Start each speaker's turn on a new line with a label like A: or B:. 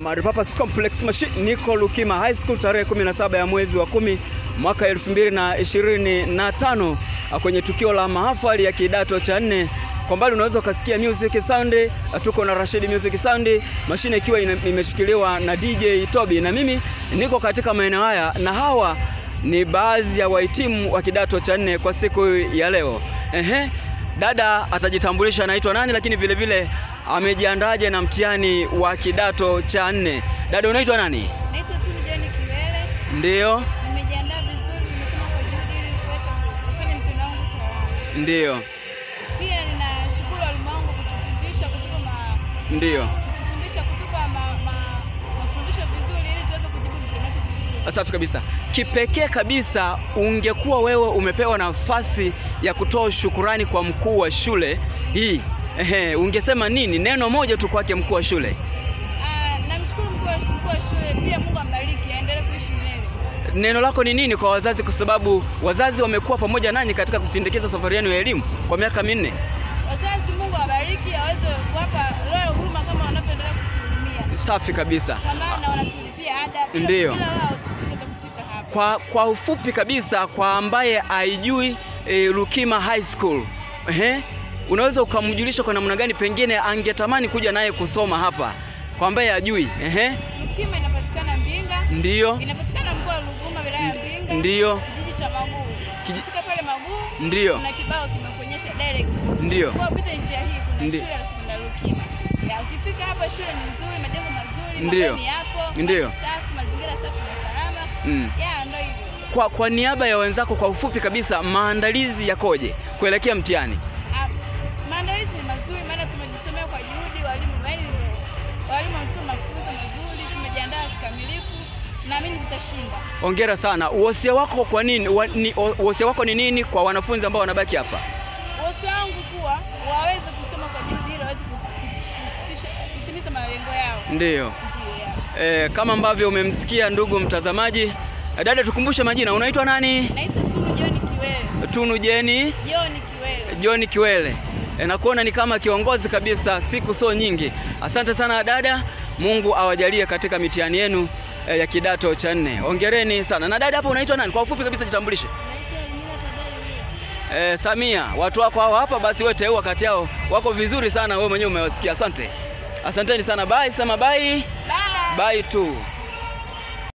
A: Multipurpose Complex Machine, niko Lukima High School tarehe 17 ya mwezi wa 10 mwaka 2025 kwenye tukio la mahafali ya kidato cha 4. Kwa mbali unaweza ukasikia music sound, tuko na Rashid Music Sound, mashine ikiwa imeshikiliwa na DJ Toby, na mimi niko katika maeneo haya, na hawa ni baadhi ya wahitimu wa kidato cha 4 kwa siku ya leo. Dada atajitambulisha anaitwa nani, lakini vile vile amejiandaje na mtihani wa kidato cha 4. Dada, unaitwa nani?
B: Naitwa Tunu Jeni Kiwele.
A: Ndio.
B: Nimejiandaa vizuri, nimesoma kwa juhudi ili kuweza kufanya mtihani wangu salama.
A: Ndio.
B: Pia ninashukuru walimu wangu kutufundisha, kutupa
A: Ndio.
B: kutufundisha, kutupa mafundisho vizuri ili tuweze kujibu mtihani wetu vizuri.
A: Safi kabisa. Kipekee kabisa, ungekuwa wewe umepewa nafasi ya kutoa shukurani kwa mkuu wa shule hii, ungesema nini? Neno moja tu kwake mkuu wa shule.
B: Namshukuru mkuu wa shule, pia Mungu ambariki, aendelee kuishi milele.
A: Neno lako ni nini kwa wazazi, kwa sababu wazazi wamekuwa pamoja nanyi katika kusindikiza safari yenu ya elimu kwa miaka 4?
B: Wazazi, Mungu awabariki, aweze kuwapa roho ya huruma kama wanavyoendelea kutuhurumia.
A: Safi kabisa.
B: Kwa maana wanatulipia ada.
A: Ndio.
B: Bila wao tusingeweza kufika hapa.
A: Kwa ufupi kabisa, kwa ambaye haijui Lukima High School, unaweza ukamjulisha kwa namna gani pengine angetamani kuja naye kusoma hapa, kwa ambaye hajui?
B: Lukima inapatikana Mbinga.
A: Ndio.
B: Inapatikana mkoa wa Ruvuma, wilaya ya Mbinga.
A: Ndio.
B: Kijiji cha Maguu. Ukifika pale Maguu,
A: ndio,
B: kuna kibao kimekuonyesha direct.
A: Ndio.
B: Kwa upita njia hii kuna shule ya sekondari Lukima. Ya, ukifika hapa shule ni nzuri, majengo mazuri, mabweni yapo,
A: ndio,
B: safi, mazingira safi na salama. Ya, ndio hivyo.
A: Kwa niaba ya wenzako, kwa ufupi kabisa, maandalizi yakoje kuelekea mtihani?
B: Maandalizi ni mazuri, maana tumejisomea kwa juhudi, walimu wametupa mafunzo mazuri, tumejiandaa kikamilifu, naamini tutashinda.
A: Hongera sana. Wosia wako kwa nini? Wosia wako ni nini kwa wanafunzi ambao wanabaki hapa?
B: Wosia wangu kuwa waweze kusoma kwa juhudi ili waweze kutimiza malengo yao.
A: Ndio. Kama ambavyo umemsikia ndugu mtazamaji. Dada, tukumbushe majina. Unaitwa nani?
B: Naitwa Tunu Jeni Kiwele.
A: Tunu Jeni?
B: Joni Kiwele.
A: Joni Kiwele. Nakuona ni kama kiongozi kabisa, siku sio nyingi. Asante sana dada. Mungu awajalie katika mitihani yenu ya kidato cha 4. Hongereni sana. Na dada hapo unaitwa nani? Kwa ufupi kabisa jitambulishe.
B: Naitwa Elmina Tadei.
A: Samia, watu wako hao hapa, basi wewe teua kati yao. Wako vizuri sana, wewe mwenyewe umewasikia. Asante. Asanteni sana. Bye, sema bye.
B: Bye.
A: Bye tu.